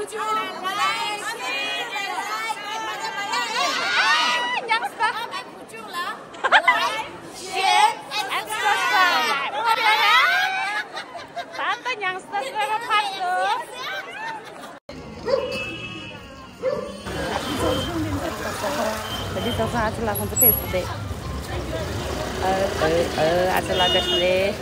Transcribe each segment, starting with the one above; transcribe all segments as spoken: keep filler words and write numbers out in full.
Share and subscribe. ད་ལྟ་ཉང་སྟག་ཕར་ཚུར། ད་ལྟ་ཚོགས་ཁང་ཨ་ཅེ་ལགས་ཁོང་ཚོ་ཕེབས་སོང་སྟེ། ཨ་ཨ་ཨ་ཨ་ཅེ་ལགས་བཀྲ་ཤིས་བདེ་ལེགས།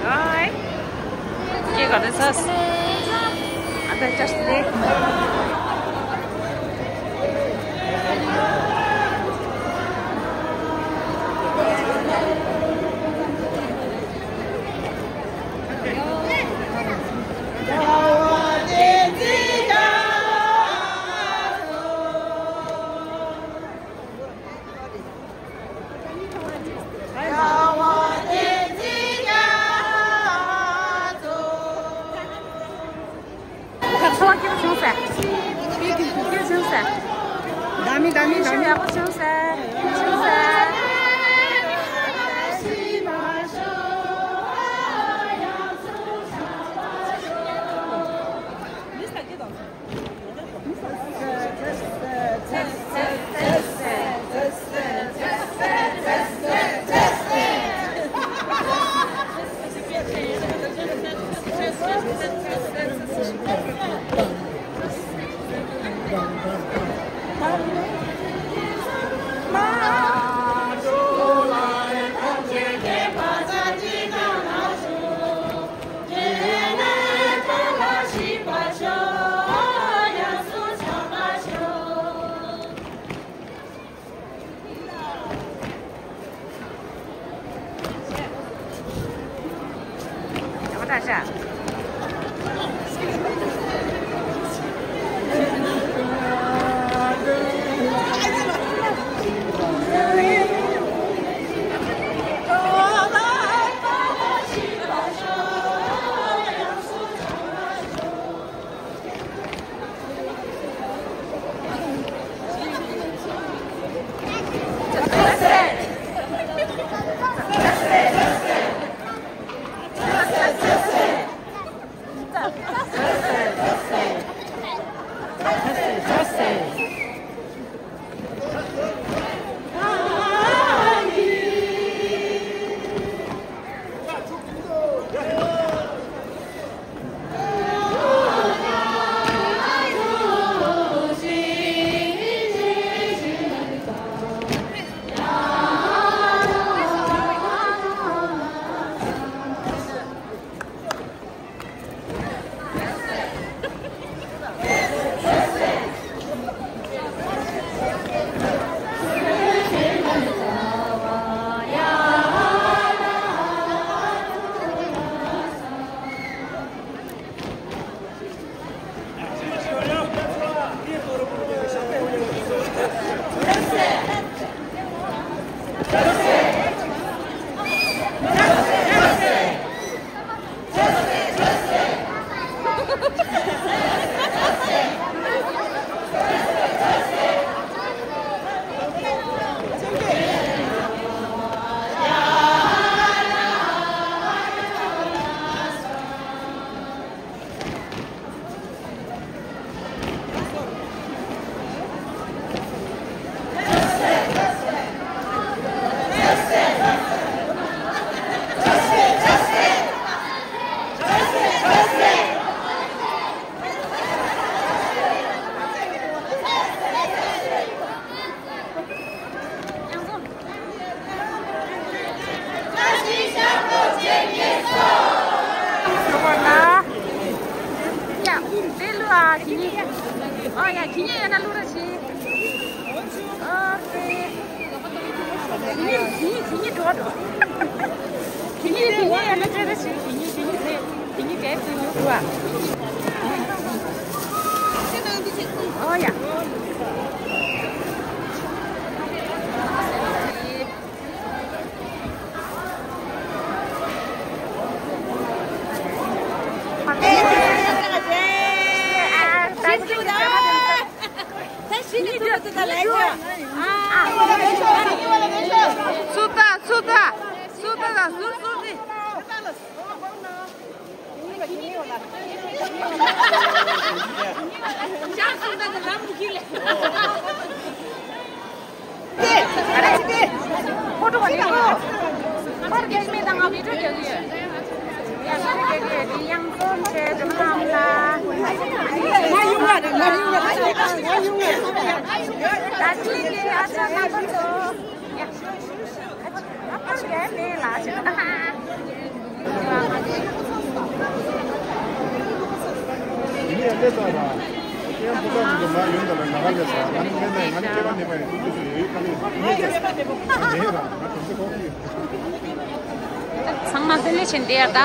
Hi. ཁྱེད་ག་འདྲ་ཚ། ཨ་ད་བཅར་ཏེ། ཁ་ཚ་བ་སྐྱིད་པོ་བྱུང་ཟེར། སྐྱིད་པོ་བྱུང་ཟེར། ད་མི་ད་མི་ད་མི་ཡག་པོ་བྱུང་ཟེར། བྱུང་ཟེར། ཡ། དེ་ལུ་ཨ་ཁྱི་ཉི། ཨ་ཡ་ཁྱི་ཉི་ཡ་ན་ལུ་ར་ཤི། ཨོ་ཁེ། ཁྱི་ཉི་ཁྱི་ཉི་ཁྱི་ཉི་འགྲོ་འགྲོ། ཁྱི་ཉི་ཁྱི་ཉི་ཡ་ན་ཅེ་ར་ཤི། ཁྱི་ཉི་ཁྱི་ཉི་ཁྱི་ཉི། ཨོ་ཡ། སུ་ད་སུ་ད་སུ་ད་ད་སུ་སུ་ནི། ཚང་མ་ལྷོད་ལྷོད་བྱས་བསྡད་ཡ་ད།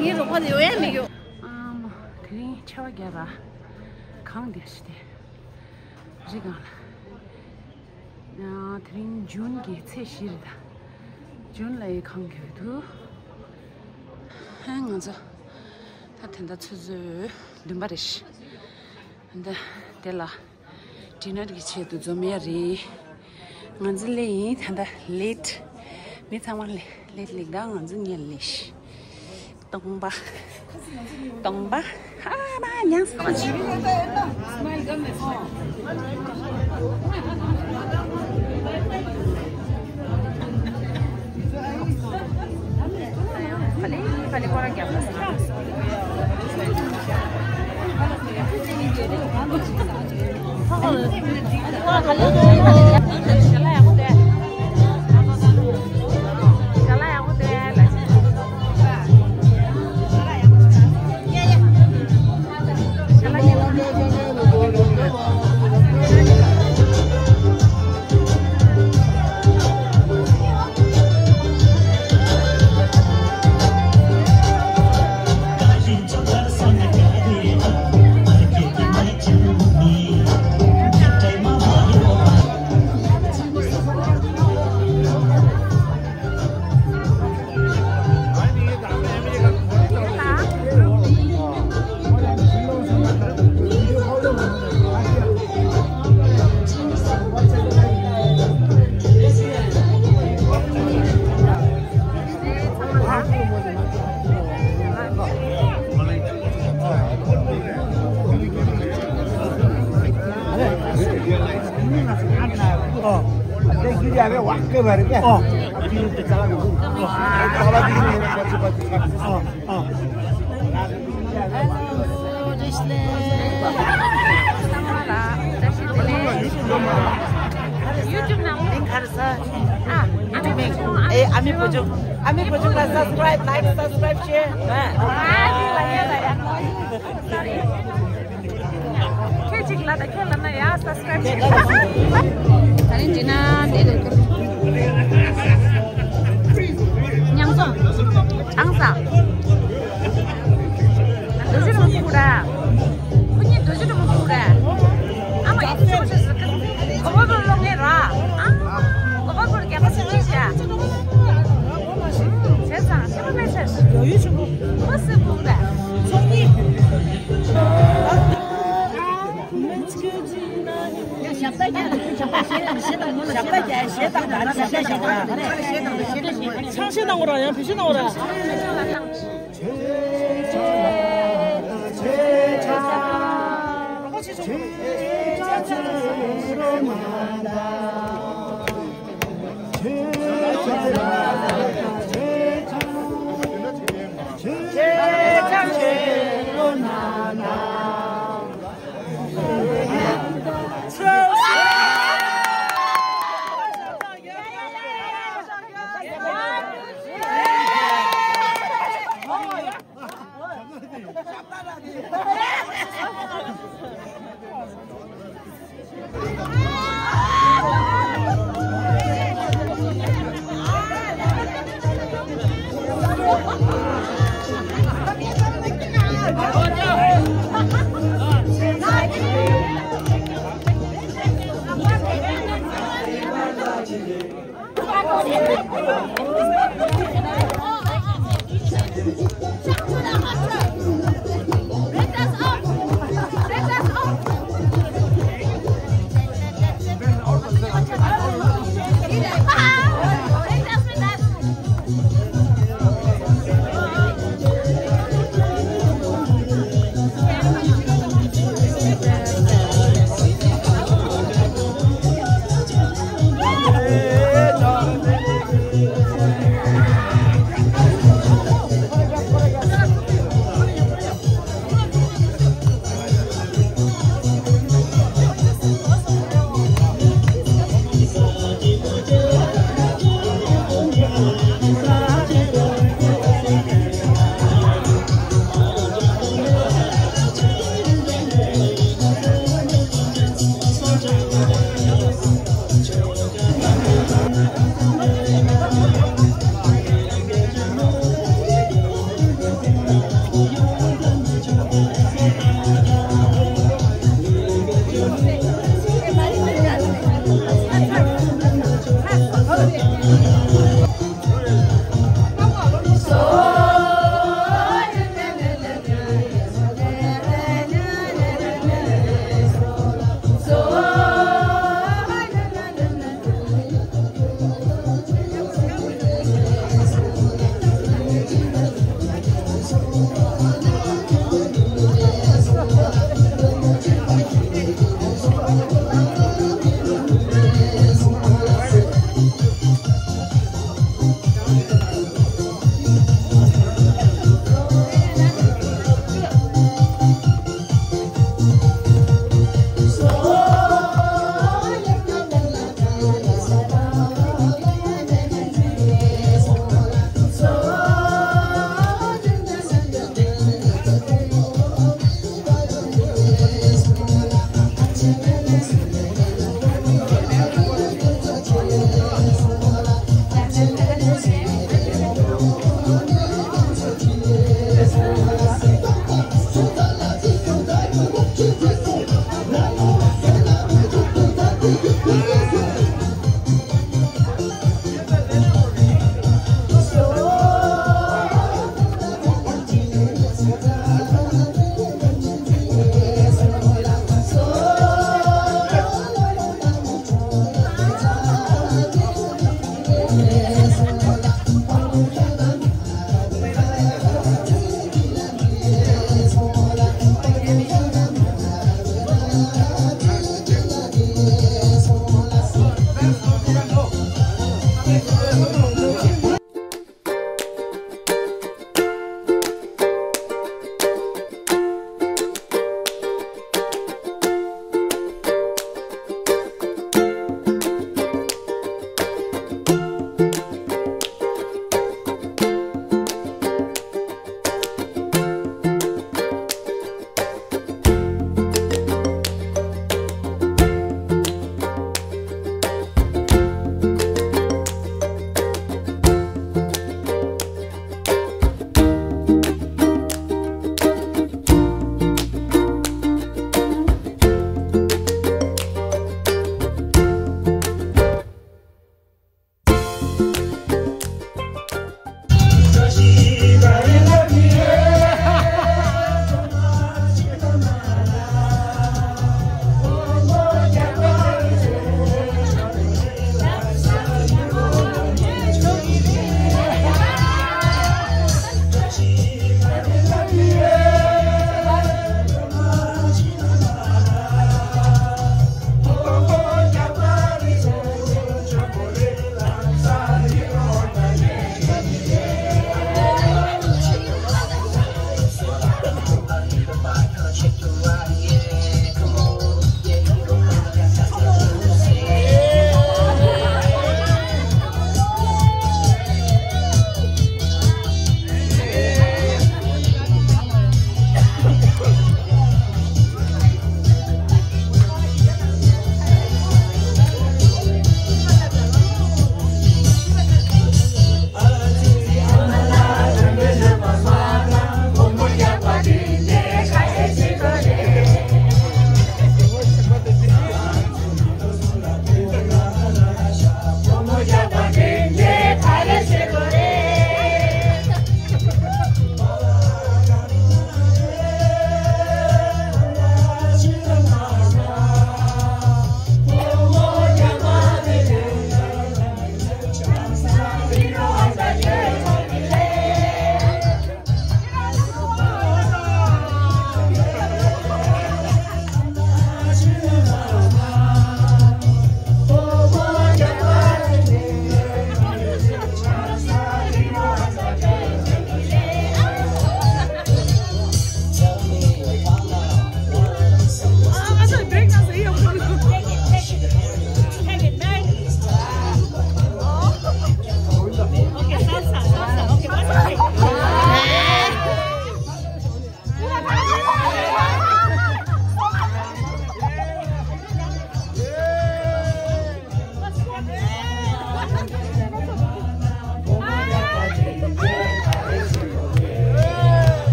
ངའི་རོགས་པ་ནི་ཡོང་ཡ་མི་ཡོང་། ཨ་མ། དེ་རིང་ཆར་པ་རྒྱག་ར། གངས་འདི་ཞིག་དེ། རི་སྒང་ལ། ཨ། དེ་རིང་ཇུན་གྱི་ཚེས་བཞི་རེད་ད། ཇུན་ལ་ཡི་གངས་རྒྱག་གི་འདུག་ཧན། ང་ཚོ་ད་དེ་འདྲ་ཆུ་ཚོད་བདུན་པ་རེད་ཤག་འདི་དེ་ལ་ཌི་ནར་གྱི་ཆེད་དུ་འཛོམས་ཡ་རེད། ང་ཚོ་སླེབས་ཡིན། ད་ལྟ་ལེ་ཊི། མི་ཚང་མ་ལེ་ལེ་ཊི་སླེབས། ད་ང་ཚོ་སྔོན་ལ་སླེབས་ཤག་སྟོང་པ། སྟོང་པ། ཨ་མ། ཉམས་སོང་བ་ཅིག་ཡ་རེ་བ་ཀེ་བ་རེ་ཀེ། ཨོ། ཨ་ཏི་རུ་ཏི་ཙ་ལ་གི་ཨོ། ཨ་ཏི་རུ་ཏི་ཙ་ལ་གི་ཨོ། ཨོ། YouTube ནང་ལིང་ག་རེ་ས། ཨ། ཨ་མི་བུ་ཆུང་། ཨ་མི་བུ་ཆུང་ལ་subscribe like subscribe share ཨ། ཁྱེད་ཅིག་ལ་ད་ཁྱེད་ལ་ན་ཡ་subscribe བྱེད། ད་རིང་འདི་ན་དེ་ལས་ཀྱི་ཉང་སོང་ཨང་སང་། རྡོ་རྗེ་རིན་པོ་ཆེ་ཁུ་ར། ཁོ་གཉིས་རྡོ་རྗེ་རིན་པོ་ཆེ་ཁུ་ར། ཨ་མ་ཡིན་ཤོག་ཤོག་ཟེར་གི། གོ་བ་བོར་ལོག་ངེས་ར། ཨ། གོ་བ་བོར་རྒྱ་གར་སི་ཅི་བྱ། བྱས་ཙང་ཤེས་པ་མེད་ཟེར། ཡོད་ཡོད་ཆུང་ཆུང་། ཁོ་སི་བུ་ར། ཚོགས་གཉིས། ཞབས་ཏ་རྒྱ་ཞབས་ཏ་རྒྱ་ཞེ་དང་ནོར་ལ་ཞེ་དང་ཞེ་དང་ཞེ་དང་ཞེ་དང་ཞེ་དང་ཞེ་དང་ཞེ་དང་ཞེ་དང་ཞེ་དང་ཆང་ཞེ་དང་གོ་ར་ཡང་བེ་ཤེ་དང་གོ་ར།